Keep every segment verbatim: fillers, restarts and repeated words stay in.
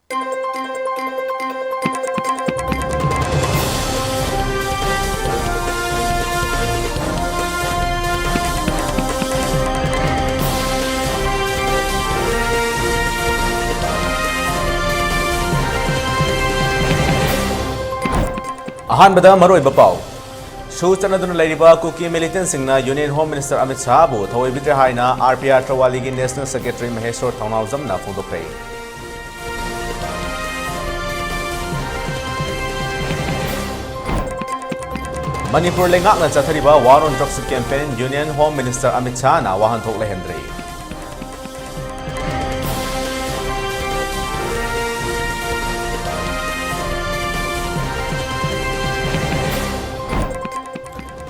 ꯑꯍꯥꯟꯕꯗ ꯃꯔꯨꯑꯣꯏꯕ ꯄꯥꯎ꯫ ꯁꯨ ꯆꯠꯅꯗꯨꯅ ꯂꯩꯔꯤꯕ ꯀꯨꯀꯤ militantꯁꯤꯡꯅ Union Home Minister ꯑꯃꯤꯠ ꯁꯥꯍꯕꯨ ꯊꯧꯑꯣꯏꯕꯤꯗ꯭ꯔꯦ ꯍꯥꯏꯅ RPR ꯇ꯭ꯔꯋꯥꯂꯤꯒꯤ National Secretary ꯃꯍꯦꯁꯣꯔ ꯊꯧꯅꯥꯎꯖꯝꯅ ꯐꯣꯡꯗꯣꯛꯈ꯭ꯔꯦ꯫ ꯃꯅꯤꯄꯨꯔ ꯂꯩꯉꯥꯛꯅ ꯆꯠꯊꯔꯤꯕ War on Drugs campaign Union Home Minister Amit ꯁꯥꯍꯅ ꯋꯥꯍꯟꯊꯣꯛ ꯂꯩꯍꯟꯗ꯭ꯔꯦ꯫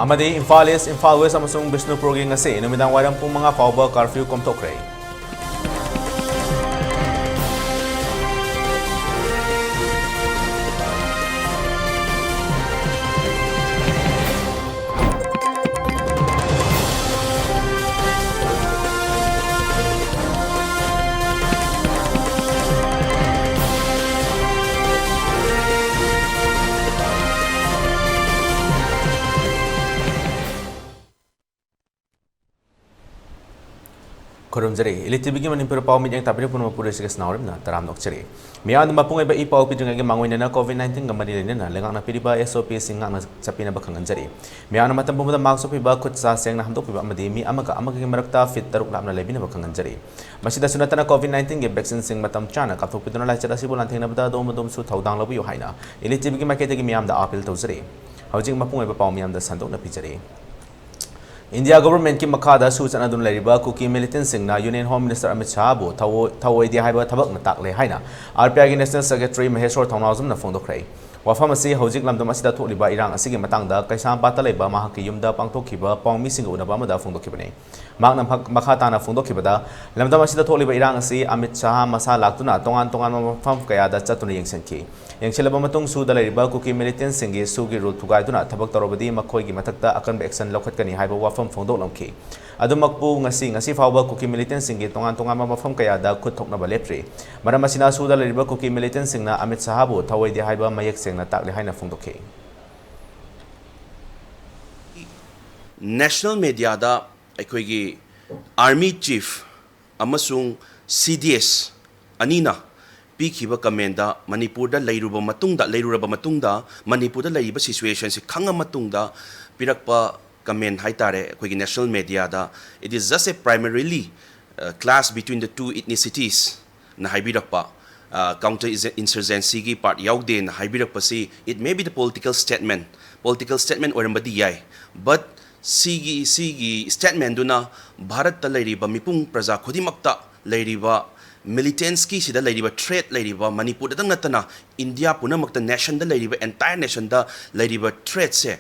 ꯑꯃꯗꯤ ꯏꯝꯐꯥꯜ ꯏꯁ, ꯏꯝꯐꯥꯜ ꯋꯦꯁ ꯑꯃꯁꯨꯡ ꯕꯤꯁꯅꯨꯄꯨꯔꯒꯤ ꯉꯁꯤ ꯅꯨꯃꯤꯗꯥꯡ ꯋꯥꯏꯔꯝ ꯄꯨꯡ ꯃꯉꯥ ꯐꯥꯎꯕ curfew ꯀꯣꯝꯊꯣꯛꯈ꯭ꯔꯦ꯫ ꯈꯨꯔꯨꯝꯖꯔꯤ꯫ Elite TVꯒꯤ ꯃꯅꯤꯄꯨꯔ ꯄꯥꯎ ꯃꯤꯠꯌꯦꯡ ꯇꯥꯕꯤꯔꯤꯕ ꯄꯨꯝꯅꯃꯛꯄꯨ ꯂꯩꯁꯤꯒ ꯁꯅꯥꯎꯔꯤꯝꯅ ꯇꯔꯥꯝꯅ ꯑꯣꯛꯆꯔꯤ꯫ ꯃꯤꯌꯥꯝꯗ ꯃꯄꯨꯡ ꯑꯣꯏꯕ ꯏ ꯄꯥꯎ ꯄꯤꯗ꯭ꯔꯤꯉꯩꯒꯤ ꯃꯥꯡꯑꯣꯏꯅꯅ COVID nineteenꯒ ꯃꯔꯤ ꯂꯩꯅꯅ ꯂꯩꯉꯥꯛꯅ ꯄꯤꯔꯤꯕ SOPꯁꯤꯡ ꯉꯥꯛꯅ ꯆꯠꯄꯤꯅꯕ ꯈꯪꯍꯟꯖꯔꯤ꯫ ꯃꯤꯌꯥꯝꯅ ꯃꯇꯝ ꯄꯨꯝꯕꯗ mask ꯎꯞꯄꯤꯕ, ꯈꯨꯠ ꯁꯥ ꯁꯦꯡꯅ ꯍꯥꯝꯗꯣꯛꯄꯤꯕ ꯑꯃꯗꯤ ꯃꯤ ꯑꯃꯒ ꯑꯃꯒꯒꯤ ꯃꯔꯛꯇ feet ꯇꯔꯨꯛ ꯂꯥꯞꯅ ꯂꯩꯕꯤꯅꯕ ꯈꯪꯍꯟꯖꯔꯤ꯫ ꯃꯁꯤꯗꯁꯨ ꯅꯠꯇꯅ COVID nineteenꯒꯤ vaccineꯁꯤꯡ ꯃꯇꯝ ꯆꯥꯅ ꯀꯥꯞꯊꯣꯛꯄꯤꯗꯨꯅ ꯂꯥꯏꯆꯠ ꯑꯁꯤꯕꯨ ꯂꯥꯟꯊꯦꯡꯅꯕꯗ ꯑꯗꯣꯝ ꯑꯗꯣꯝꯁꯨ ꯊꯧꯗꯥꯡ ꯂꯧꯕꯤꯌꯨ ꯍꯥꯏꯅ Elite TVꯒꯤ ꯃꯥꯏꯀꯩꯗꯒꯤ ꯃꯤꯌꯥꯝꯗ appeal ꯇꯧꯖꯔꯤ꯫ ꯍꯧꯖꯤꯛ ꯃꯄꯨꯡ ꯑꯣꯏꯕ ꯄꯥꯎ ꯃꯤꯌꯥꯝꯗ ꯁꯟꯗꯣꯛꯅ ꯄꯤꯖꯔꯤ꯫ ꯏꯟꯗꯤꯌꯥ governmentꯀꯤ ꯃꯈꯥꯗ ꯁꯨ ꯆꯠꯅꯗꯨꯅ ꯂꯩꯔꯤꯕ ꯀꯨꯀꯤ militantꯁꯤꯡꯅ Union Home Minister ꯑꯃꯤꯠ ꯁꯥꯍꯕꯨ ꯊꯧꯑꯣ-, ꯊꯧꯑꯣꯏꯗꯦ ꯍꯥꯏꯕ ꯊꯕꯛꯅ ꯇꯥꯛꯂꯦ ꯍꯥꯏꯅ RPRꯒꯤ National Secretary ꯃꯍꯦꯁꯣꯔ ꯊꯧꯅꯥꯎꯖꯝꯅ ꯐꯣꯡꯗꯣꯛꯈ꯭ꯔꯦ꯫ ꯋꯥꯐꯝ ꯑꯁꯤ ꯍꯧꯖꯤꯛ ꯂꯝꯗꯝ ꯑꯁꯤꯗ ꯊꯣꯛꯂꯤꯕ ꯏꯔꯥꯡ ꯑꯁꯤꯒꯤ ꯃꯇꯥꯡꯗ ꯀꯩꯁꯥꯝꯄꯥꯠꯇ ꯂꯩꯕ ꯃꯍꯥꯛꯀꯤ ꯌꯨꯝꯗ ꯄꯥꯡꯊꯣꯛꯈꯤꯕ ꯄꯥꯎꯃꯤꯁꯤꯡꯒ ꯎꯅꯕ ꯑꯃꯗ ꯐꯣꯡꯗꯣꯛꯈꯤꯕꯅꯤ꯫ ꯃꯍꯥꯛꯅ ꯃꯈ-, ꯃꯈꯥ ꯇꯥꯅ ꯐꯣꯡꯗꯣꯛꯈꯤꯕꯗ, ꯂꯝꯗꯝ ꯑꯁꯤꯗ ꯊꯣꯛꯂꯤꯕ ꯏꯔꯥꯡ ꯑꯁꯤ ꯑꯃꯤꯠ ꯁꯥꯍ ꯃꯁꯥ ꯂꯥꯛꯇꯨꯅ ꯇꯣꯉꯥꯟ ꯇꯣꯉꯥꯟꯕ ꯃꯐꯝ ꯀꯌꯥꯗ ꯆꯠꯇꯨꯅ ꯌꯦꯡꯁꯤꯟꯈꯤ꯫ ꯌꯦꯡꯁꯤꯜꯂꯕ ꯃꯇꯨꯡ ꯁꯨꯗ ꯂꯩꯔꯤꯕ ꯀꯨꯀꯤ militantꯁꯤꯡꯒꯤ ꯁꯨꯒꯤ rule ꯊꯨꯒꯥꯏꯗꯨꯅ ꯊꯕꯛ ꯇꯧꯔꯕꯗꯤ ꯃꯈꯣꯏꯒꯤ ꯃꯊꯛꯇ ꯑꯀꯟꯕ action ꯂꯧꯈꯠꯀꯅꯤ ꯍꯥꯏꯕ ꯋꯥꯐꯝ ꯐꯣꯡꯗꯣꯛꯂꯝꯈꯤ꯫ ꯑꯗꯨꯃꯛꯄꯨ ꯉꯁꯤ, ꯉꯁꯤ ꯐꯥꯎꯕ ꯀꯨꯀꯤ militantꯁꯤꯡꯒꯤ ꯇꯣꯉꯥꯟ ꯇꯣꯉꯥꯟꯕ ꯃꯐꯝ ꯀꯌꯥꯗ ꯈꯨꯠ ꯊꯣꯛꯅꯕ ꯂꯦꯞꯇ꯭ꯔꯤ꯫ ꯃꯔꯝ ꯑꯁꯤꯅ ꯁꯨꯗ ꯂꯩꯔꯤꯕ ꯀꯨꯀꯤ militantꯁꯤꯡꯅ ꯑꯃꯤꯠ ꯁꯍꯥꯕꯨ ꯊꯧꯑꯣꯏꯗꯦ ꯍꯥꯏꯕ ꯃꯌꯦꯛ ꯁꯦꯡꯅ ꯇꯥꯛꯂꯦ ꯍꯥꯏꯅ ꯐꯣꯡꯗꯣꯛꯈꯤ꯫ National mediaꯗ ꯑꯩꯈꯣꯏꯒꯤ Army Chief ꯑꯃꯁꯨꯡ C D S ꯑꯅꯤꯅ ꯄꯤꯈꯤꯕ commentꯗ ꯃꯅꯤꯄꯨꯔꯗ ꯂꯩꯔꯨꯕ ꯃꯇꯨꯡꯗ, ꯂꯩꯔꯨꯔꯕ ꯃꯇꯨꯡꯗ ꯃꯅꯤꯄꯨꯔꯗ ꯂꯩꯔꯤꯕ situationꯁꯤ ꯈꯪꯉ ꯃꯇꯨꯡꯗ ꯄꯤꯔꯛꯄ comment ꯍꯥꯏꯇꯥꯔꯦ, ꯑꯩꯈꯣꯏꯒꯤ national mediaꯗ, "It is just a primarily, uh, clash between the two ethnicities" ꯅ ꯍꯥꯏꯕꯤꯔꯛꯄ, ꯑ, counter insurgencyꯒꯤ part ꯌꯥꯎꯗꯦꯅ ꯍꯥꯏꯕꯤꯔꯛꯄꯁꯤ, it may be the political statement, political statement ꯑꯣꯏꯔꯝꯕꯗꯤ ꯌꯥꯏ, but ꯁꯤꯒꯤ, ꯁꯤꯒꯤ statementꯗꯨꯅ ꯚꯥꯔꯠꯇ ꯂꯩꯔꯤꯕ ꯃꯤꯄꯨꯡ ꯄ꯭ꯔꯖꯥ ꯈꯨꯗꯤꯡꯃꯛꯇ ꯂꯩꯔꯤꯕ militantꯀꯤ ꯁꯤꯗ ꯂꯩꯔꯤꯕ threat ꯂꯩꯔꯤꯕ ꯃꯅꯤꯄꯨꯔꯗꯇꯪ ꯅꯠꯇꯅ India ꯄꯨꯝꯅꯃꯛꯇ, nationꯗ ꯂꯩꯔꯤꯕ, entire nationꯗ ꯂꯩꯔꯤꯕ threatꯁꯦ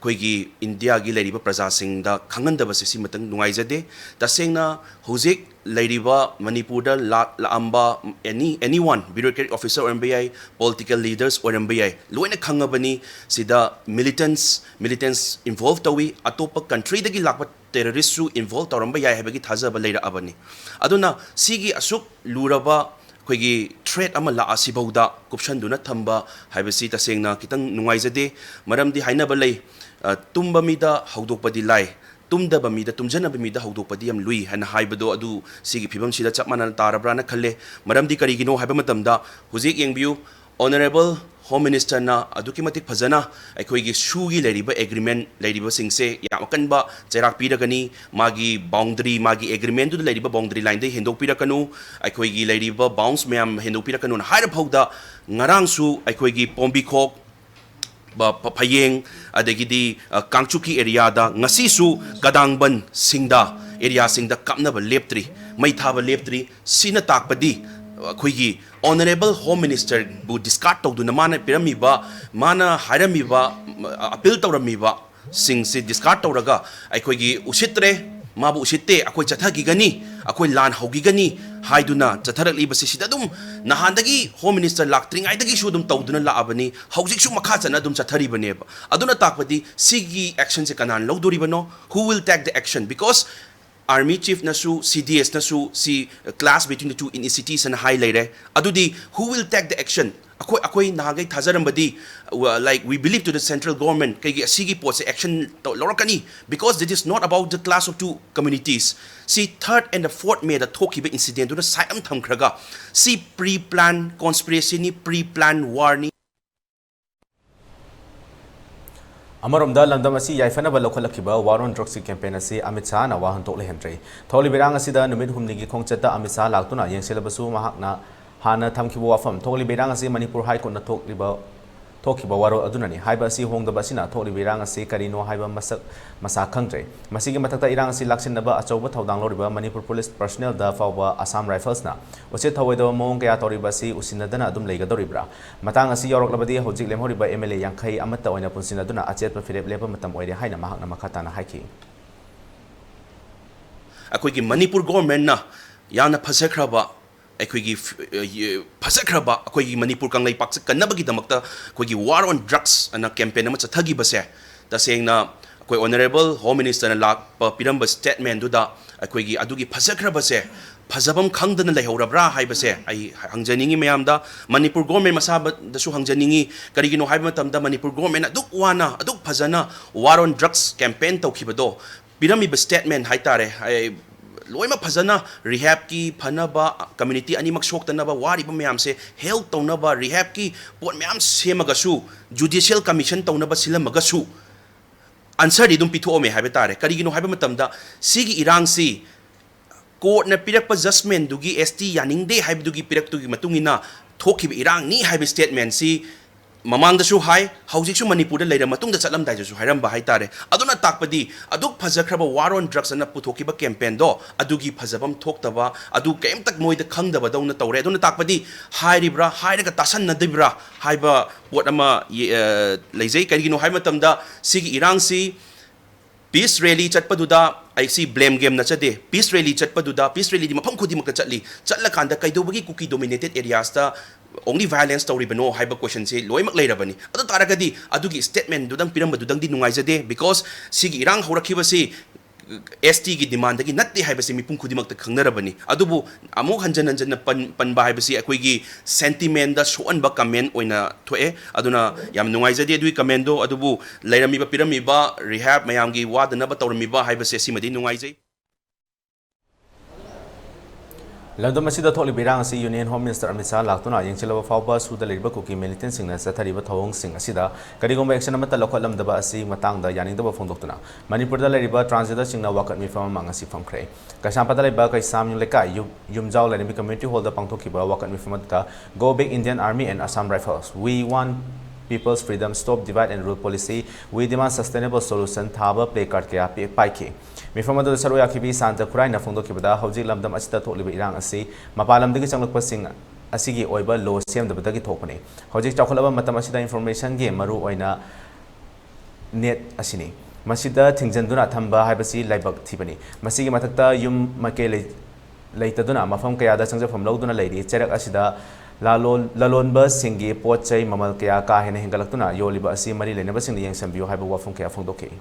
ꯑꯩꯈꯣꯏꯒꯤ Indiaꯒꯤ ꯂꯩꯔꯤꯕ ꯄ꯭ꯔꯖꯥꯁꯤꯡꯗ ꯈꯪꯍꯟꯗꯕꯁꯦ ꯁꯤꯃꯇꯪ ꯅꯨꯡꯉꯥꯏꯖꯗꯦ꯫ ꯇꯁꯦꯡꯅ ꯍꯧꯖꯤꯛ ꯂꯩꯔꯤꯕ ꯃꯅꯤꯄꯨꯔꯗ ꯂꯥꯛ-, ꯂꯥꯛꯑꯝꯕ any, anyone, bureaucratic officer ꯑꯣꯏꯔꯝꯕ ꯌꯥꯏ, political leaders ꯑꯣꯏꯔꯝꯕ ꯌꯥꯏ, ꯂꯣꯏꯅ ꯈꯪꯉꯕꯅꯤ꯫ ꯁꯤꯗ militants, militants involve ꯇꯧꯏ, ꯑꯇꯣꯞꯄ countryꯗꯒꯤ ꯂꯥꯛꯄ terroristꯁꯨ involve ꯇꯧꯔꯝꯕ ꯌꯥꯏ ꯍꯥꯏꯕꯒꯤ ꯊꯥꯖꯕ ꯂꯩꯔꯛꯑꯕꯅꯤ꯫ ꯑꯗꯨꯅ ꯁꯤꯒꯤ ꯑꯁꯨꯛ ꯂꯨꯔꯕ ꯑꯩꯈꯣꯏꯒꯤ threat ꯑꯃ ꯂꯥꯛꯑꯁꯤꯐꯥꯎꯗ ꯀꯨꯞꯁꯟꯗꯨꯅ ꯊꯝꯕ ꯍꯥꯏꯕꯁꯤ ꯇꯁꯦꯡꯅ ꯈꯤꯇꯪ ꯅꯨꯡꯉꯥꯏꯖꯗꯦ꯫ ꯃꯔꯝꯗꯤ ꯍꯥꯏꯅꯕ ꯂꯩ, ꯑ, "ꯇꯨꯝꯕ ꯃꯤꯗ ꯍꯧꯗꯣꯛꯄꯗꯤ ꯂꯥꯏ, ꯇꯨꯝꯗꯕ ꯃꯤꯗ ꯇꯨꯝꯖꯅꯕ ꯃꯤꯗ ꯍꯧꯗꯣꯛꯄꯗꯤ ꯌꯥꯝ ꯂꯨꯏ" ꯍꯥꯏꯅ ꯍꯥꯏꯕꯗꯣ ꯑꯗꯨ ꯁꯤꯒꯤ ꯐꯤꯕꯝꯁꯤꯗ ꯆꯞ ꯃꯥꯟꯅꯅ ꯇꯥꯔꯕ꯭ꯔꯥꯅ ꯈꯜꯂꯦ꯫ ꯃꯔꯝꯗꯤ ꯀꯔꯤꯒꯤꯅꯣ ꯍꯥꯏꯕ ꯃꯇꯝꯗ ꯍꯧꯖꯤꯛ ꯌꯦꯡꯕꯤꯌꯨ, Honourable Home Ministerꯅ ꯑꯗꯨꯛꯀꯤ ꯃꯇꯤꯛ ꯐꯖꯅ ꯑꯩꯈꯣꯏꯒꯤ ꯁꯨꯒꯤ ꯂꯩꯔꯤꯕ agreement ꯂꯩꯔꯤꯕꯁꯤꯡꯁꯦ ꯌꯥꯝ ꯑꯀꯟꯕ ꯆꯩꯔꯥꯛ ꯄꯤꯔꯒꯅꯤ꯫ ꯃꯥꯒꯤ boundary, ꯃꯥꯒꯤ agreementꯗꯨꯗ ꯂꯩꯔꯤꯕ boundary lineꯗꯒꯤ ꯍꯦꯟꯗꯣꯛꯄꯤꯔꯛꯀꯅꯨ, ꯑꯩꯈꯣꯏꯒꯤ ꯂꯩꯔꯤꯕ bounds ꯃꯌꯥꯝ ꯍꯦꯟꯗꯣꯛꯄꯤꯔꯛꯀꯅꯨꯅ ꯍꯥꯏꯔ ꯐꯥꯎꯗ, ꯉꯔꯥꯡꯁꯨ ꯑꯩꯈꯣꯏꯒꯤ ꯄꯣꯝꯕꯤꯈꯣꯛ, ꯕ-, ꯐ-, ꯐꯌꯦꯡ, ꯑꯗꯒꯤꯗꯤ, ꯑ, ꯀꯥꯡꯆꯨꯞꯀꯤ areaꯗ, ꯉꯁꯤꯁꯨ ꯀꯗꯥꯡꯕꯟꯁꯤꯡꯗ, areaꯁꯤꯡꯗ ꯀꯥꯞꯅꯕ ꯂꯦꯞꯇ꯭ꯔꯤ, ꯃꯩ ꯊꯥꯕ ꯂꯦꯞꯇ꯭ꯔꯤ꯫ ꯁꯤꯅ ꯇꯥꯛꯄꯗꯤ ꯑꯩꯈꯣꯏꯒꯤ Honourable Home Ministerꯕꯨ discard ꯇꯧꯗꯨꯅ ꯃꯥꯅ ꯄꯤꯔꯝꯃꯤꯕ, ꯃꯥꯅ ꯍꯥꯏꯔꯝꯃꯤꯕ, ꯑ, appeal ꯇꯧꯔꯝꯃꯤꯕ ꯁꯤꯡꯁꯤ discard ꯇꯧꯔꯒ ꯑꯩꯈꯣꯏꯒꯤ ꯎꯁꯤꯠꯇ꯭ꯔꯦ, ꯃꯥꯕꯨ ꯎꯁꯤꯠꯇꯦ, ꯑꯩꯈꯣꯏ ꯆꯠꯊꯈꯤꯒꯅꯤ, ꯑꯩꯈꯣꯏ ꯂꯥꯟ ꯍꯧꯈꯤꯒꯅꯤ ꯍꯥꯏꯗꯨꯅ ꯆꯠꯊꯔꯛꯂꯤꯕꯁꯤ ꯁꯤꯗ ꯑꯗꯨꯝ ꯅꯍꯥꯟꯗꯒꯤ Home Minister ꯂꯥꯛꯇ꯭ꯔꯤꯉꯩꯗꯒꯤꯁꯨ ꯑꯗꯨꯝ ꯇꯧꯗꯨꯅ ꯂꯥꯛꯑꯕꯅꯤ, ꯍꯧꯖꯤꯛꯁꯨ ꯃꯈꯥ ꯆꯠꯅ ꯑꯗꯨꯝ ꯆꯠꯊꯔꯤꯕꯅꯦꯕ꯫ ꯑꯗꯨꯅ ꯇꯥꯛꯄꯗꯤ ꯁꯤꯒꯤ actionꯁꯦ ꯀꯅꯥꯅ ꯂꯧꯗꯣꯔꯤꯕꯅꯣ? Who will take the action? Because Army chief ꯅꯁꯨ, C D S ꯅꯁꯨ ꯁꯤ clash between the two ethnicities ꯑꯅ ꯍꯥꯏ ꯂꯩꯔꯦ꯫ ꯑꯗꯨꯗꯤ who will take the action? ꯑꯩꯈꯣꯏ, ꯑꯩꯈꯣꯏ ꯅꯍꯥꯟꯈꯩ ꯊꯥꯖꯔꯝꯕꯗꯤ, uh, like, we believe to the central government, ꯀꯩꯒꯤ ꯑꯁꯤꯒꯤ ꯄꯣꯠꯁꯦ action ꯇꯧ-, ꯂꯧꯔꯛꯀꯅꯤ, because it is not about the clash of two communities. ꯁꯤ third and the fourth May ꯗ ꯊꯣꯛꯈꯤꯕ incident ꯗꯨꯅ side ꯑꯃ ꯊꯝꯈ꯭ꯔꯒ, ꯁꯤ pre plan conspiracy ꯅꯤ, pre plan war ꯅꯤ꯫ ꯑꯃꯔꯣꯝꯗ, ꯂꯝꯗꯝ ꯑꯁꯤ ꯌꯥꯏꯐꯅꯕ ꯂꯧꯈꯠꯂꯛꯈꯤꯕ War on Drugs ꯀꯤ campaign ꯑꯁꯤ ꯑꯃꯤꯠ ꯁꯥꯍꯅ ꯋꯥꯍꯟꯊꯣꯛ ꯂꯩꯍꯟꯗ꯭ꯔꯦ꯫ ꯊꯣꯛꯂꯤꯕ ꯏꯔꯥꯡ ꯑꯁꯤꯗ ꯅꯨꯃꯤꯠ ꯍꯨꯝꯅꯤꯒꯤ ꯈꯣꯡꯆꯠꯇ ꯑꯃꯤꯠ ꯁꯥꯍ ꯂꯥꯛꯇꯨꯅ ꯌꯦꯡꯁꯤꯜꯂꯕꯁꯨ, ꯃꯍꯥꯛꯅ ꯍꯥꯟꯅ ꯊꯝꯈꯤꯕ ꯋꯥꯐꯝ, ꯊꯣꯛꯂꯤꯕ ꯏꯔꯥꯡ ꯑꯁꯤ ꯃꯅꯤꯄꯨꯔ High Court ꯅ ꯊꯣꯛꯂꯤꯕ, ꯊꯣꯛꯈꯤꯕ ꯋꯥꯔꯣꯜ ꯑꯗꯨꯅꯅꯤ ꯍꯥꯏꯕ ꯑꯁꯤ ꯍꯣꯡꯗꯕ ꯑꯁꯤꯅ ꯊꯣꯛꯂꯤꯕ ꯏꯔꯥꯡ ꯑꯁꯤ ꯀꯔꯤꯅꯣ ꯍꯥꯏꯕ ꯃꯁꯛ ꯃꯁꯥ ꯈꯪꯗ꯭ꯔꯦ꯫ ꯃꯁꯤꯒꯤ ꯃꯊꯛꯇ, ꯏꯔꯥꯡ ꯑꯁꯤ ꯂꯥꯛꯁꯤꯟꯅꯕ ꯑꯆꯧꯕ ꯊꯧꯗꯥꯡ ꯂꯧꯔꯤꯕ ꯃꯅꯤꯄꯨꯔ police personnel ꯗ ꯐꯥꯎꯕ Assam Rifles ꯅ ꯎꯆꯦꯠ ꯊꯧꯑꯣꯏꯗꯕ ꯃꯑꯣꯡ ꯀꯌꯥ ꯇꯧꯔꯤꯕ ꯑꯁꯤ ꯎꯁꯤꯟꯅꯗꯅ ꯑꯗꯨꯝ ꯂꯩꯒꯗꯧꯔꯤꯕ꯭ꯔꯥ? ꯃꯇꯥꯡ ꯑꯁꯤ ꯌꯧꯔꯛꯂꯕꯗꯤ, ꯍꯧꯖꯤꯛ ꯂꯦꯝꯍꯧꯔꯤꯕ M L A ꯌꯥꯡꯈꯩ ꯑꯃꯠꯇ ꯑꯣꯏꯅ ꯄꯨꯟꯁꯤꯟꯅꯗꯨꯅ ꯑꯆꯦꯠꯄ ꯐꯤꯔꯦꯞ ꯂꯦꯞꯄ ꯃꯇꯝ ꯑꯣꯏꯔꯦ ꯍꯥꯏꯅ ꯃꯍꯥꯛꯅ ꯃꯈꯥ ꯇꯥꯅ ꯍꯥꯏꯈꯤ꯫ ꯑꯩꯈꯣꯏꯒꯤ ꯃꯅꯤꯄꯨꯔ government ꯅ ꯌꯥꯝꯅ ꯐꯖꯈ꯭ꯔꯕ, ꯑꯩꯈꯣꯏꯒꯤ ꯐ-, ꯑ, ꯌ-, ꯐꯖꯈ꯭ꯔꯕ ꯑꯩꯈꯣꯏꯒꯤ ꯃꯅꯤꯄꯨꯔ ꯀꯪꯂꯩꯄꯥꯛꯁꯦ ꯀꯟꯅꯕꯒꯤꯗꯃꯛꯇ ꯑꯩꯈꯣꯏꯒꯤ War on Drugs ꯑꯅ campaign ꯑꯃ ꯆꯠꯊꯈꯤꯕꯁꯦ, ꯇꯁꯦꯡꯅ ꯑꯩꯈꯣꯏ Honourable Home Minister ꯅ ꯂꯥꯛꯄ, ꯄꯤꯔꯝꯕ statement ꯗꯨꯗ ꯑꯩꯈꯣꯏꯒꯤ ꯑꯗꯨꯒꯤ ꯐꯖꯈ꯭ꯔꯕꯁꯦ ꯐꯖꯐꯝ ꯈꯪꯗꯅ ꯂꯩꯍꯧꯔꯕ꯭ꯔꯥ ꯍꯥꯏꯕꯁꯦ ꯑꯩ ꯍꯪꯖꯅꯤꯡꯉꯤ ꯃꯌꯥꯝꯗ꯫ ꯃꯅꯤꯄꯨꯔ government ꯃꯁꯥꯗꯁꯨ ꯍꯪꯖꯅꯤꯡꯉꯤ, ꯀꯔꯤꯒꯤꯅꯣ ꯍꯥꯏꯕ ꯃꯇꯝꯗ ꯃꯅꯤꯄꯨꯔ government ꯅ ꯑꯗꯨꯛ ꯋꯥꯅ, ꯑꯗꯨꯛ ꯐꯖꯅ War on Drugs campaign ꯇꯧꯈꯤꯕꯗꯣ, ꯄꯤꯔꯝꯃꯤꯕ statement ꯍꯥꯏꯇꯥꯔꯦ, ꯑꯩ, ꯂꯣꯏꯅꯃꯛ ꯐꯖꯅ rehab ꯀꯤ ꯐꯅꯕ, community ꯑꯅꯤꯃꯛ ꯁꯣꯛꯇꯅꯕ ꯋꯥꯔꯤꯕ ꯃꯌꯥꯝꯁꯦ help ꯇꯧꯅꯕ rehab ꯀꯤ ꯄꯣꯠ ꯃꯌꯥꯝ ꯁꯦꯝꯃꯒꯁꯨ, judicial commission ꯇꯧꯅꯕ ꯁꯤꯜꯂꯝꯃꯒꯁꯨ, answer ꯗꯤ ꯑꯗꯨꯝ ꯄꯤꯊꯣꯛꯑꯝꯃꯦ ꯍꯥꯏꯕ ꯇꯥꯔꯦ꯫ ꯀꯔꯤꯒꯤꯅꯣ ꯍꯥꯏꯕ ꯃꯇꯝꯗ, ꯁꯤꯒꯤ ꯏꯔꯥꯡꯁꯤ court ꯅ ꯄꯤꯔꯛꯄ judgment ꯗꯨꯒꯤ, S T ꯌꯥꯅꯤꯡꯗꯦ ꯍꯥꯏꯕꯗꯨꯒꯤ ꯄꯤꯔꯛꯇꯨꯒꯤ ꯃꯇꯨꯡ ꯏꯟꯅ ꯊꯣꯛꯈꯤꯕ ꯏꯔꯥꯡꯅꯤ ꯍꯥꯏꯕ statement ꯁꯤ ꯃꯃꯥꯡꯗꯁꯨ ꯍꯥꯏ, ꯍꯧꯖꯤꯛꯁꯨ ꯃꯅꯤꯄꯨꯔꯗ ꯂꯩꯔ ꯃꯇꯨꯡꯗ ꯆꯠꯂꯝꯗꯥꯏꯗꯁꯨ ꯍꯥꯏꯔꯝꯕ ꯍꯥꯏꯇꯥꯔꯦ꯫ ꯑꯗꯨꯅ ꯇꯥꯛꯄꯗꯤ, ꯑꯗꯨꯛ ꯐꯖꯈ꯭ꯔꯕ War on Drugs ꯑꯅ ꯄꯨꯊꯣꯛꯈꯤꯕ campaign ꯗꯣ, ꯑꯗꯨꯒꯤ ꯐꯖꯐꯝ ꯊꯣꯛꯇꯕ, ꯑꯗꯨ ꯀꯩꯝꯇ ꯃꯣꯏꯗ ꯈꯪꯗꯕꯗꯧꯅ ꯇꯧꯔꯦ꯫ ꯑꯗꯨꯅ ꯇꯥꯛꯄꯗꯤ, ꯍꯥꯏꯔꯤꯕ꯭ꯔꯥ, ꯍꯥꯏꯔꯒ ꯇꯥꯁꯟꯅꯗꯕ꯭ꯔꯥ ꯍꯥꯏꯕ ꯄꯣꯠ ꯑꯃ ꯌꯦ-, ꯑ, ꯂꯩꯖꯩ꯫ ꯀꯔꯤꯒꯤꯅꯣ ꯍꯥꯏꯕ ꯃꯇꯝꯗ, ꯁꯤꯒꯤ ꯏꯔꯥꯡꯁꯤ peace rally ꯆꯠꯄꯗꯨꯗ ꯑꯩ ꯁꯤ blame game ꯅꯠꯆꯗꯦ꯫ Peace rally ꯆꯠꯄꯗꯨꯗ, peace rally ꯗꯤ ꯃꯐꯝ ꯈꯨꯗꯤꯡꯃꯛꯇ ꯆꯠꯂꯤ꯫ ꯆꯠꯂꯀꯥꯟꯗ ꯀꯩꯗꯧꯕꯒꯤ ꯀꯨꯀꯤ dominated areas ꯇ only violence ꯇꯧꯔꯤꯕꯅꯣ ꯍꯥꯏꯕ question ꯁꯦ ꯂꯣꯏꯅꯃꯛ ꯂꯩꯔꯕꯅꯤ꯫ ꯑꯗꯨ ꯇꯥꯔꯒꯗꯤ ꯑꯗꯨꯒꯤ statement ꯗꯨꯗꯪ ꯄꯤꯔꯝꯕꯗꯨꯗꯪꯗꯤ ꯅꯨꯡꯉꯥꯏꯖꯗꯦ, because ꯁꯤꯒꯤ ꯏꯔꯥꯡ ꯍꯧꯔꯛꯈꯤꯕꯁꯤ ꯑꯦꯁ ꯇꯤꯒꯤ ꯗꯤꯃꯥꯟꯗꯒꯤ ꯅꯠꯇꯦ ꯍꯥꯏꯕꯁꯤ ꯃꯤꯄꯨꯝ ꯈꯨꯗꯤꯡꯃꯛꯇ ꯈꯪꯅꯔꯕꯅꯤ꯫ ꯑꯗꯨꯕꯨ ꯑꯃꯨꯛ ꯍꯟꯖꯟ ꯍꯟꯖꯟꯅ ꯄꯟ ꯄꯟꯕ ꯍꯥꯏꯕꯁꯤ ꯑꯩꯈꯣꯏꯒꯤ ꯁꯦꯟꯇꯤꯃꯦꯟꯗ ꯁꯣꯛꯍꯟꯕ ꯀꯃꯦꯟ ꯑꯣꯏꯅ ꯊꯣꯛꯑꯦ꯫ ꯑꯗꯨꯅ ꯌꯥꯝ ꯅꯨꯡꯉꯥꯏꯖꯗꯦ ꯑꯗꯨꯒꯤ ꯀꯃꯦꯟꯗꯣ꯫ ꯑꯗꯨꯕꯨ ꯂꯩꯔꯝꯃꯤꯕ, ꯄꯤꯔꯝꯃꯤꯕ ꯔꯤꯍꯥꯕ ꯃꯌꯥꯝꯒꯤ ꯋꯥꯗꯅꯕ ꯇꯧꯔꯝꯃꯤꯕ ꯍꯥꯏꯕꯁꯦ ꯁꯤꯃꯗꯤ ꯅꯨꯡꯉꯥꯏꯖꯩ꯫ ꯂꯝꯗꯝ ꯑꯁꯤꯗ ꯊꯣꯛꯂꯤꯕ ꯏꯔꯥꯡ ꯑꯁꯤ union home minister Amit Shah ꯂꯥꯛꯇꯨꯅ ꯌꯦꯡꯁꯤꯜꯂꯕ ꯐꯥꯎꯕ ꯁꯨꯗ ꯂꯩꯔꯤꯕ ꯀꯨꯀꯤ ꯃꯤꯂꯤꯇꯦꯟꯁꯤꯡꯅ ꯆꯠꯊꯔꯤꯕ ꯊꯧꯑꯣꯡꯁꯤꯡ ꯑꯁꯤꯗ ꯀꯔꯤꯒꯨꯝꯕ ꯑꯦꯛꯁꯟ ꯑꯃꯠꯇ ꯂꯧꯈꯠꯂꯝꯗꯕ ꯑꯁꯤ ꯃꯇꯥꯡꯗ ꯌꯥꯅꯤꯡꯗꯕ ꯐꯣꯡꯗꯣꯛꯇꯨꯅ ꯃꯅꯤꯄꯨꯔꯗ ꯂꯩꯔꯤꯕ ꯇ꯭ꯔꯥꯟꯁꯖꯦꯟꯗꯔꯁꯤꯡꯅ ꯋꯥꯀꯠ ꯃꯤꯐꯝ ꯑꯃ ꯉꯁꯤ ꯐꯝꯈ꯭ꯔꯦ꯫ ꯀꯩꯁꯥꯝꯄꯥꯠꯇ ꯂꯩꯕ ꯀꯩꯁꯥꯝ ꯂꯩꯀꯥꯏ ꯌꯨꯝ- ꯌꯨꯝꯖꯥꯎ ꯂꯥꯏꯔꯦꯝꯕꯤ ꯀꯝꯃ꯭ꯌꯨꯅꯤꯇꯤ ꯍꯣꯜꯗ ꯄꯥꯡꯊꯣꯛꯈꯤꯕ ꯋꯥꯀꯠ ꯃꯤꯐꯝ ꯑꯗꯨꯗ Go Big Indian Army and Assam Rifles, We Want People's Freedom, Stop Divide and Rule Policy, We Demand Sustainable Solution ꯊꯥꯕ ꯄ꯭ꯂꯦ ꯀꯥꯔꯗ ꯀꯌꯥ ꯄꯤ- ꯄꯥꯏꯈꯤ꯫ ꯃꯤꯐꯝ ꯑꯗꯨꯗ ꯁꯔꯨꯛ ꯌꯥꯈꯤꯕꯤ ꯁꯥꯟꯇ ꯈꯨꯔꯥꯏꯅ ꯐꯣꯡꯗꯣꯛꯈꯤꯕꯗ, ꯍꯧꯖꯤꯛ ꯂꯝꯗꯝ ꯑꯁꯤꯗ ꯊꯣꯛꯂꯤꯕ ꯏꯔꯥꯡ ꯑꯁꯤ ꯃꯄꯥꯟ ꯂꯝꯗꯒꯤ ꯆꯪꯂꯛꯄꯁꯤꯡ ꯑꯁꯤꯒꯤ ꯑꯣꯏꯕ ꯂꯣ ꯁꯦꯝꯗꯕꯗꯒꯤ ꯊꯣꯛꯄꯅꯤ꯫ ꯍꯧꯖꯤꯛ ꯆꯥꯎꯈꯠꯂꯕ ꯃꯇꯝ ꯑꯁꯤꯗ ꯏꯟꯐꯣꯔꯃꯦꯁꯟꯒꯤ ꯃꯔꯨ ꯑꯣꯏꯅ ꯅꯦꯠ ꯑꯁꯤꯅꯤ꯫ ꯃꯁꯤꯗ ꯊꯤꯡꯖꯤꯟꯗꯨꯅ ꯊꯝꯕ ꯍꯥꯏꯕꯁꯤ ꯂꯥꯏꯕꯛ ꯊꯤꯕꯅꯤ꯫ ꯃꯁꯤꯒꯤ ꯃꯊꯛꯇ ꯌꯨꯝ ꯃꯥꯏꯀꯩ ꯂꯩ- ꯂꯩꯇꯗꯨꯅ ꯃꯐꯝ ꯀꯌꯥꯗ ꯆꯪꯖꯐꯝ ꯂꯧꯗꯨꯅ ꯂꯩꯔꯤ꯫ ꯆꯩꯔꯛ ꯑꯁꯤꯗ ꯂꯂꯣꯟ- ꯂꯂꯣꯟꯕꯁꯤꯡꯒꯤ ꯄꯣꯠ ꯆꯩ ꯃꯃꯜ ꯀꯌꯥ ꯀꯥ ꯍꯦꯟꯅ ꯍꯦꯟꯒꯠꯂꯛꯇꯨꯅ ꯌꯣꯜꯂꯤꯕ ꯑꯁꯤ ꯃꯔꯤ ꯂꯩꯅꯕꯁꯤꯡꯅ ꯌꯦꯡꯁꯤꯟꯕꯤꯌꯨ ꯍꯥꯏꯕ ꯋꯥꯐꯝ ꯀꯌꯥ ꯐꯣꯡꯗꯣꯛꯈꯤ꯫